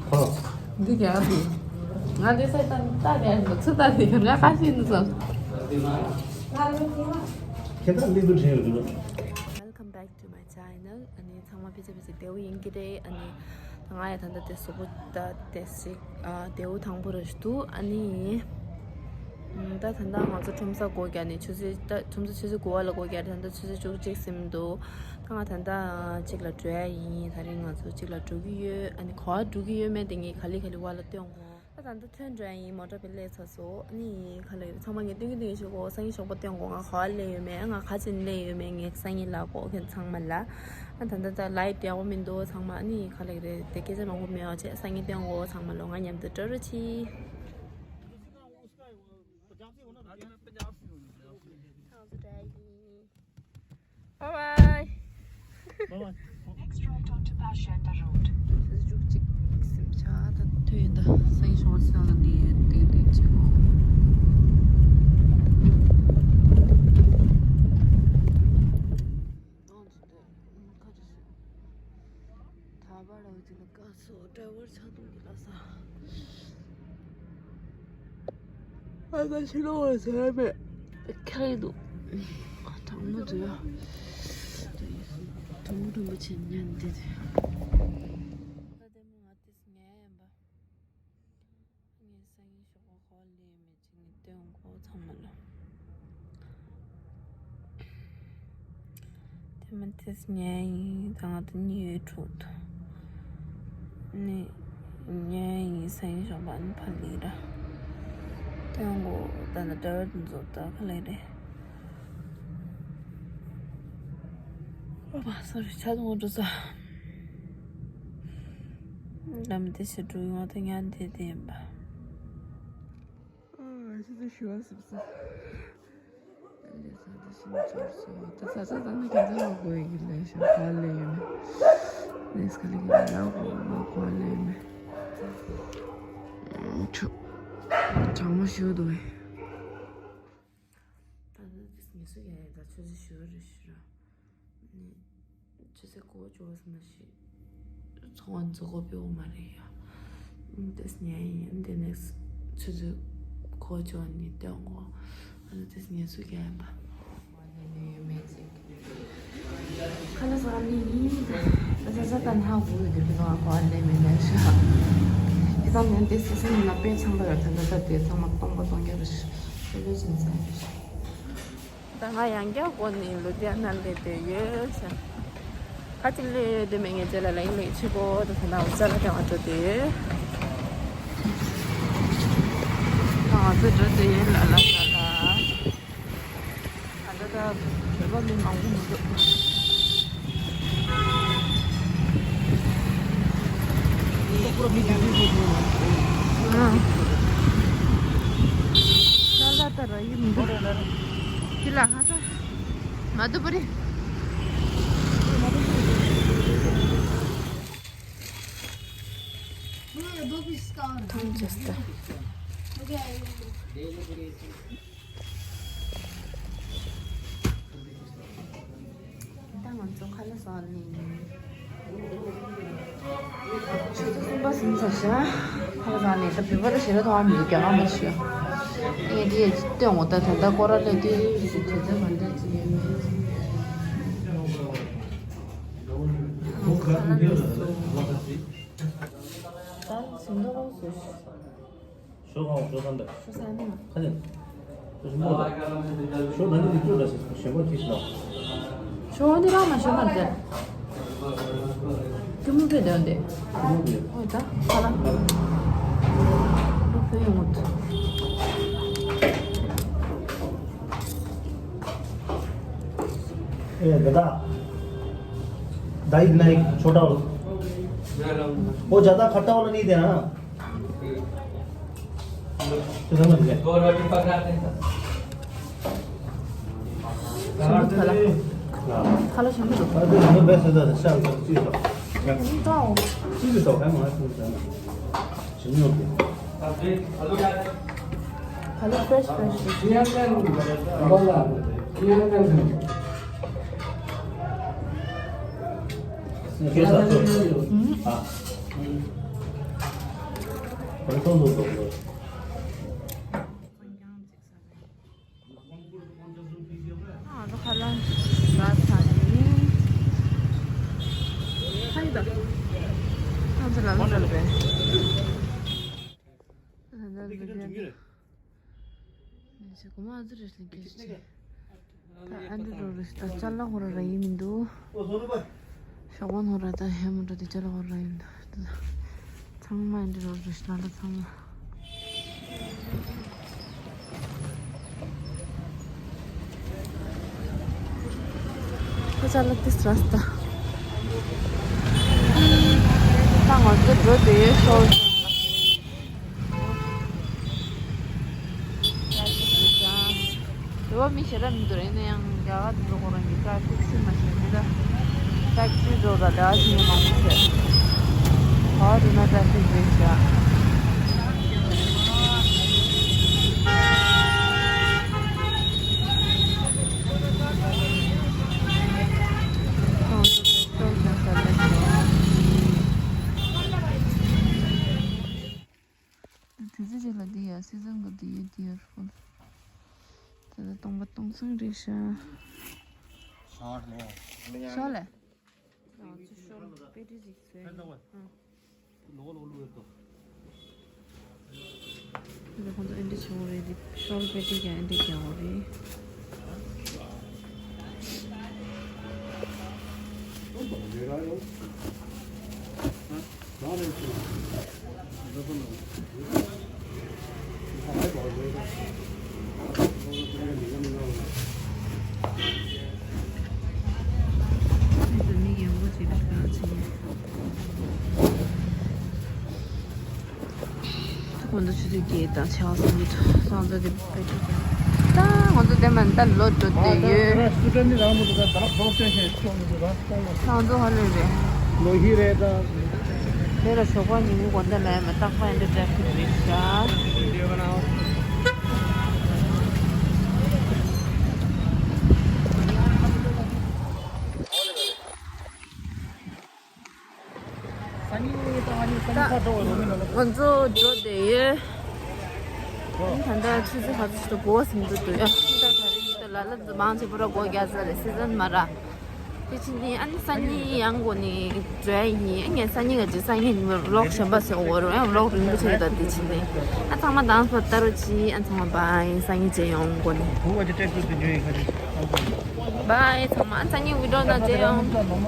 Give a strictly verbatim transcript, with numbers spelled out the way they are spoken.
འདི་རྒྱག་དུས། ང་འདི་ས་ལྟ་ལྟ་རྒྱག་འདུག་ཚུར་ལྟ་དུས་ང་ཁ་ཤས་འདུག་བསམ། ཁྱེད་ད་གླིང་བུ་དྲན་ཡོད་འདུག Welcome back to my channel. ཨ་ནི་ཚང་མ་ཕལ་ཆེར་ཕལ་ཆེར་བདེ་པོ་ཡིན་གྱི་རེད། ཨ་ནི་ང་ཡང་ད་ལྟ་དེ་གཟུགས་པོ་ད་དེ་ཞིག་ཨ་བདེ་པོ་ཐང་པོ་རེད་འདུག་ཨ་ནི་ད་ད་ལྟ་ང་ཚོ་ཁྲོམ་ས་སྒོ་རྒྱག་ནས་ཆུ་ཚོད་ད་ཁྲོམ་ས་ཆུ་ཚོད་དགུ་པ་ལ་སྒོ་རྒྱག་རེད། ད་ལྟ་ཆུ་ཚོད་བཅུ་གཅིག་ཟིན་འདུག་ད་ང་ད་ལྟ་གཅིག་ལ་འགྲོ་ཡ་ཡིན། ད་རིང་ང་ཚོ་གཅིག་ལ་འགྲོ་གི་ཡོད། ཨ་ནི་ག་པར་འགྲོ་གི་ཡོད་མེད་དེ་ངས་ག་ལེ་ག་ལེ་བར་ལ་སྟོན་དགོས། ད་ད་ལྟ་ཐོན་འགྲོ་ཡ་ཡིན། མོ་ཊ་པའི་སླེབས་ཚར་སོང་། ཨ་ནི་ག་ལེ་ཚང་མ་ངས་སྟོན་གི་སྟོན་གི་བྱེད་གོ་སང་ཉིན་ཞོགས་པ་སྟོན་གོ་ང་ག་པར་སླེབས་ཡོད་མེད། ང་ག་ཅིག་སླེབས་ཡོད་མེད། ངས་སང་ཉིན་ལབ་གོ་ཁྱེད་ཚང་མ་ལ། ཨ་ད་ད་ད་ལའེ་ཊི་ཡག་པོ་མི་འདུག་ཚང་མ། ཨ་ནི་ག་ལེ་རེད་དེ་སྐད་ཆ་མང་པོ་མེད་པ་བྱས་སང་ཉིན་སྟོན་གོ་ཚང་མ་ལོ་ང་མཉམ་དུ་འགྲོ་རོགས་གྱིས། Bye bye. Next right onto Pashenda Road. ཆུ་ཚོད་བཅུ་གཅིག་ཟིན་ཆ་ད་ཐོན་ཡིན། ད་སང་ཉིན་ཞོགས་པ་ཚེ་ལ་ནི་ཏིག་ཏིག་བྱེད་གོ་ནང་ཚོ་དེ་ཁ་ཅིག་སོང་། ད་བར་ལ་འུ་ཅི་ལ་དཀའ་སོ་ཌ་རའི་ཝར་ཆགས་འདུག་གི་ལ་ས། ཨ་ད་ཕྱི་ལོགས་ལ་ཟེར་མེད། ཁ་ཡི་འདུག་ཨ་དྲང་མོ་འདུག་ཡ། དུམ་བུ་དུམ་བུ་ཆེན་ཉན་འདི་དེ། ད་ལྟ་མོ་ང་ཏིས་ཉན་ཡིན་པ། ངས་སང་ཉིན་ཞོགས་པ་ག་པར་སླེབས་མེད་ཅིག་ངས་སྟོན་གོ་ཚང་མ་ལ། དེ་མིན་ཏིས་ཉན་ཡིན། ད་ང་ད་གཉིད་ཡོད་འགྲོ་འདུག་ནི་ཉན་ཡིན། སང་ཉིན་ཞོགས་པ་ནི་ཕར་ལི་ར་སྟོན་གོ་ད་ན་ཌ་རའི་ཝར་དེ་ཚོ་ད་ག་ལེ་རེད། ཨོ་མ་སོ་རི་ཆ་དུང་འགྲོ་ས། ལམ་དེ་ཞིག་འགྲོ་ཡོང་ད་ཉན་དེ་དེ་ཡིན་པ། ཨ་ཆུ་ཚོད་བཞི་པ་ཟིན་སོང་། ལས་ས་དེ་བཞིན་འབྱོར་སོང་། ད་ས་ས་ད་ནི་ཁྱེད་ཚང་མ་དགོས་ཡིན་གྱི་ལས་ཤག་ག་ལས་ཡོད་མེད། ལས་ཀ་ལས་ཀྱི་ལས་ཡག་པོ་མ་གོ་ལས་ཡོད་མེད། ཆུ་གྲང་མོ་ཞིག་འདུག་གས། ད་ནི་དེ་ངལ་གསོ་རྒྱག་ཡ་ད་ཆུ་ཚོད་བཞི་པ་རེད་ཤི་ར། ནི་ཆུ་ཚོད་དགུ་པ་བཅུ་པ་ཟིན་ན་ཤི། ཚོང་བ་འཛུལ་དགོས་པའི་འོ་མ་རེད་ཡ། ཨ་ནི་དེ་ཉལ་ཡིན། ཨ་ནི་དེ་ནས་ཆུ་ཚོད་དགུ་པ་བཅུ་པ་ནི་སྟོན་གོ་ཨ་ནི་དེ་ངལ་གསོ་རྒྱག་ཡིན་པ། ཁ་ལག་ཟ་ནི་ཡིན། ད་ཟ་ཟ་ད་ནི་ཧ་གོ་གི་འདུག་ཁྱེད་རང་གོ་ཨ་ལས་མེད་ལས་ཤ། ཁྱེད་རང་ནི་དེ་སི་སི་ནི་ན་དཔེ་ཚང་པ་ཡོད། ད་ད་ད་དེ་ཚང་མ་སྟོང་པ་སྟོང་རྐྱང་རེད་ཤ། དེ་ལས་ཅན་ཚ་རེད་ཤ། ད་ང་ཡང་བསྐྱར་སྒོ་ནས་ལུ་དེ་ན་སླེབས་བསྡད་ཡོད་ཟེར། ཁ་ཅིག་སླེབས་ཡོད་དེ་མེད་ངས་རྗེས་ལ་ལེགས་ལེགས་ཆུ་གོ་དེ་ཚོ་ན་འུ་ཅག་ལ་དེ་བ་འགྲོ་དེ། ད་ང་ཚོ་འགྲོ་དེ་ཡོད་ལ་ལ་ལ་ལ། ད་ལྟ་ད་བོད་པ་མི་མང་པོ་མི་འདུག་ད་ང་ཚོ་ཁ་ལག་ཟ་ནས་ཆུ་ཚོད་གསུམ་པ་ཟིན་ཚར་ཤག་ཁ་ལག་ཟ་ནས་ད་བོད་པ་ལ་ཞེ་དྲག་མཐོང་བ་མི་འདུག་རྒྱ་གར་མ་ཞུ། ངས་འདི་སྟོན་འོ་ད་ད་ལྟ་སྐོར་ར་སླེབས་དུས་དུས་ཚོད་ག་འདྲ་ཅིག་ཡོད་མེད། ཁ་ལག་ཟ། ད་ཟིན་ཐོ་ལོག་སུ། ཞོགས་ཁ་ཞོགས་ཁ་འདི། ཞོགས་ཁ་འདི། ཁ་ནས། ཞོགས་ཁ་འདི་ཞོགས་ཁ་འདི་འདི་ཅོག་ལ་ཞིག་ཞོགས་ཁ་ཁྱི་ཞིག་ལ། ཞོགས་ཁ་འདི་རང་མ་ཞོགས་ཁ་འདི། ཀྱི་མུ་ཕེ་དེ་འདི། ཀྱི་མུ་ཕེ། ཨོ་ད་ཁ་ལ། ལུག་ཕེ་ཡོང་ངོ་ཐུ། ए दादा, दाई, दाई, छोटा हो। वो ज्यादा खट्टा वाला नहीं देना ना। तो समझ गए। दो रोटी पकड़ाते हैं। ཞིམ་པོ་ཐལ། ཁ་ལག་ཞིམ་པོ་འདུག་ཁ་ལག་ཞིམ་པོ་འདུག་ཁ་ལག་ཕེ་རེ་ཤི་ཕེ་ཤི་འདུག་ཨ། ང་ཚོ་ཁ་ལག་ཟ་ཚར་ནས། ཁ་ཡི་ད། ང་ཚོ་ལ་ལ་ཟ་ལ་བས། ད་ལྟ་ལ་བས། ནས་ཞེ་གོ་མ་ཨ་ཙི་རེད་ལ་སྐད་ཆ་ཆེ། ད་ཨ་འདྲ་རོ་རེ་ད་ཅ་ལག་ཧོ་ར་ར་ཡིན་མི་འདུག་ཤོག་བོ་ཧོ་ར་ད་ཧེ་མོ་འདྲ་དེ་ཅ་ལག་ཧོ་ར་ཡིན་འདུག་ཚང་མ་ཨ་འདྲ་རོ་རེ་ད་ད་ཚང་མ། ཁོ་ཅ་ལག་དེ་སྲ་སྟ། ད་ང་ཚོ་འགྲོ་བསྡད་ཡོད་ཤོག་རེ་བ་མི་ཞེ་དྲག་མི་འདུག་ཡིན་ན་ཡང་རྒྱ་གར་འགྲོ་ཁོ་རང་གི་ཊ་ཕིག་སི་མ་ཤེས་མི་ད། ཊེག་སི་འགྲོ་ད་ལས་ཞིག་མང་པོ་བྱས། ག་བ་འགྲོ་ན་ཊ་ཕིག་རེད་ཤག་དེ་ཚོ་ཅིག་ལ་འདི་ཡ་སི་ཛོན་གི་འདི་ཡོད་འདི་ཡོད་རེད། ད་ལྟ་སྟོང་པ་སྟོང་སང་རེད་ཤག་ཤོར་ལེ། ཤོར་ལེ། ང་ཚོ་ཤོར་པེ་ཏི་ཅིག་བཟོས་ཡིན། ཨ། ད་ལྟ་ཁོང་ཚོ་ཨེ་འདྲ་བྱེད་དགོས་རེད། འདི་ཤོར་པེ་ཏི་ཀྱང་ཨེ་འདྲ་རྒྱག་དགོས་རེད། ཁོང་ཚོ་ཆུ་ཚོད་བརྒྱད་དང་ཕྱེད་ཀ་ཙམ་ཡོད། ཁོང་ཚོ་དེ་ད་ང་ཚོ་དེ་མ་ད་ལོ་འགྲོ་བསྡད་ཡོད། ཁོང་ཚོ་ཧ་ལས་རེད། ལོ་ཧི་རེད་ད། དེ་ལ་ཞོགས་པ་ཉིན་གུང་དགོང་དག་ལ་མ་རྟག་པ་ཡིན་འདྲ་ཊ་ཕིག་རེད་ཤག་ང་ཚོ་འགྲོ་བསྡད་ཡོད། ད་ལྟ་ཆུ་ཚོད་ག་ཚོད་ཞིག་འགོར་ཟིན་འདུག་འདུག་ཡ། ད་ག་རེ་ཡིན་ད་ལ་ལ་མང་ཆེ་པོ་ར་སྒོ་རྒྱག་ས་རེད། སི་ཛོན་མ་ར། དེ་ཕྱིན་ནི་ཨ་ནི་སང་ཉིན་ཡང་སྒོ་ནས་འགྲོ་ཡ་ཡིན། ཨ་ངས་སང་ཉིན་ག་ཅིག་སང་ཉིན་ཝི་ལོག་གཞན་པ་བཟོ་འོ་རུང་ཡང་ཝི་ལོག་རིང་པོ་ཆེ་ད་དེ་ཕྱིན་ནི། ཨ་ཚང་མ་དང་པོ་ལྟ་རོགས་གྱིས། ཨ་ཚང་མ་བཱའི། སང་ཉིན་མཇལ་ཡོང་སྒོ་ནས། བཱའི་ཚང་མ། ཨ་སང་ཉིན་ཝི་ཌིའོ་ནང་མཇལ་ཡོང་།